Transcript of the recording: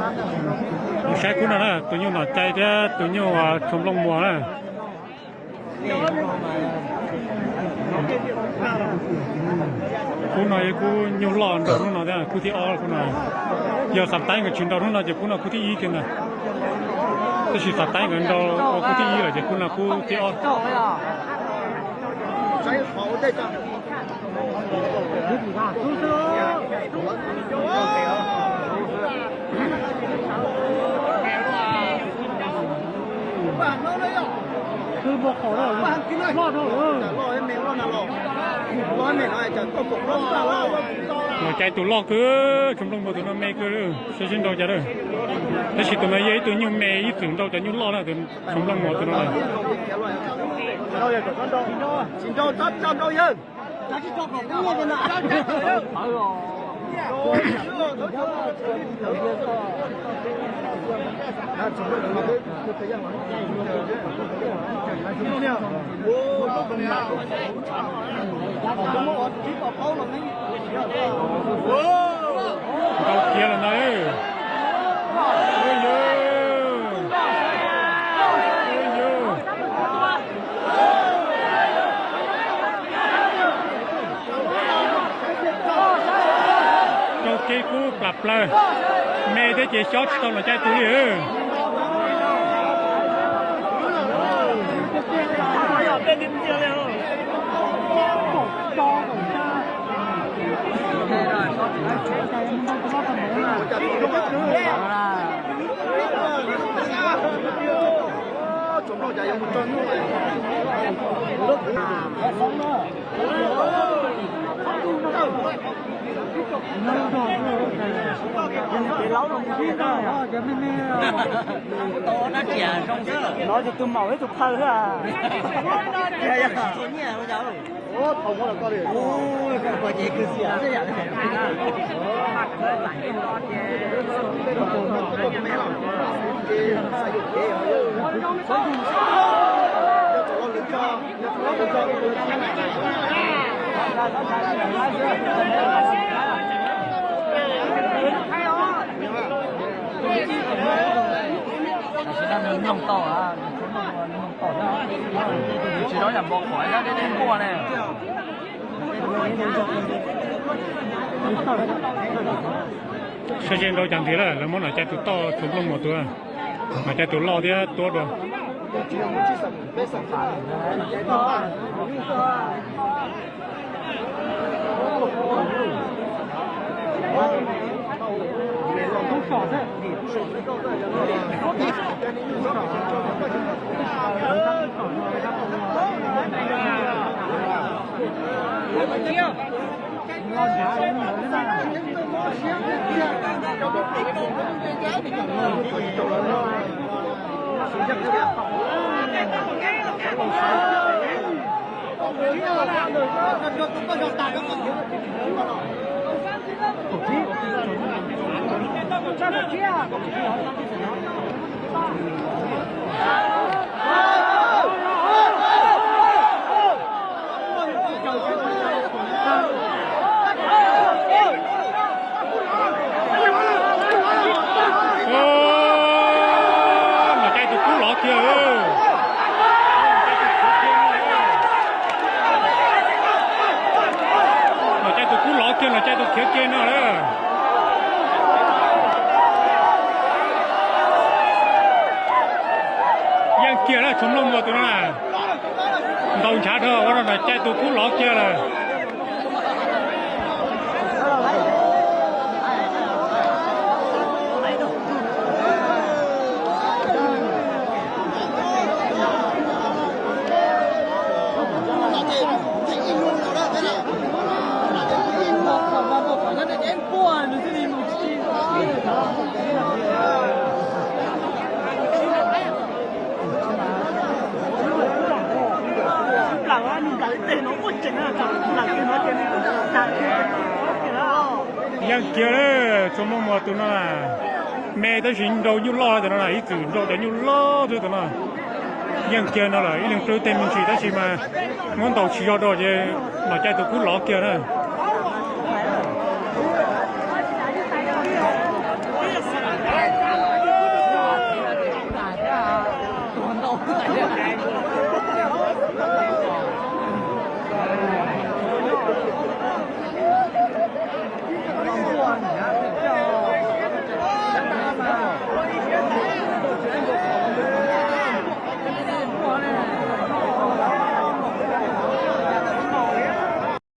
Mus saib kub no na, tus nyuj nom cai thiab tus nyuj tshua nplooj muas na. Kub no yog kub nyuj loj nrau hnub no thiab, kub thib ob kub no. Yog xam taib nkawd tsis nrau hnub no ces kub no kub thib ib kiag ntag. Tab sis xam taib nkawd nrau ua kub thib ib lawm ces kub no kub thib ob. Los cai tus loj kawg, tshua nplooj muas tus no me kawg, saib seb nrau cas lawm. Tab sis tus no yog ib tug nyuj me ib txwm nrau cov nyuj loj na, tus tshua nplooj muas tus no. Nrau kiag lawm ntag. Rau kev kub plam plaws, me thiab ces xyob tsis tau los cai tus li. Tus maum ib tus phaw xwb. Tam sim no nws mloog tau, nws mloog tau, tsis zoo yam npau suav deb deb nquaj ne. Saib seb nrau cas ntiag lawm, lawv muab nom cai tus toj tshua nplooj muas tus, nom cai tus loj thiab tuab dua. Nom cai tus kub lov kiag. Nom cai tus kub lov kiag, nom cai tus khiav kiag no lawm. Yeej kiag lawm, tshua nplooj muas tus no na. Ntaus ntshav dhau ua rau nom cai tus kub lov kiag lawm. Yeej kiag, tshua nplooj muas tus no na, me tab sis nrau nyuj loj tus no na, ib txwm nrau cov nyuj loj xwb tus no. Yeej kiag no lawm, ib leeg rau tej me ntsis tab sis mas muab ntaus tsis zog dua ces nom cai tus kub lov kiag na.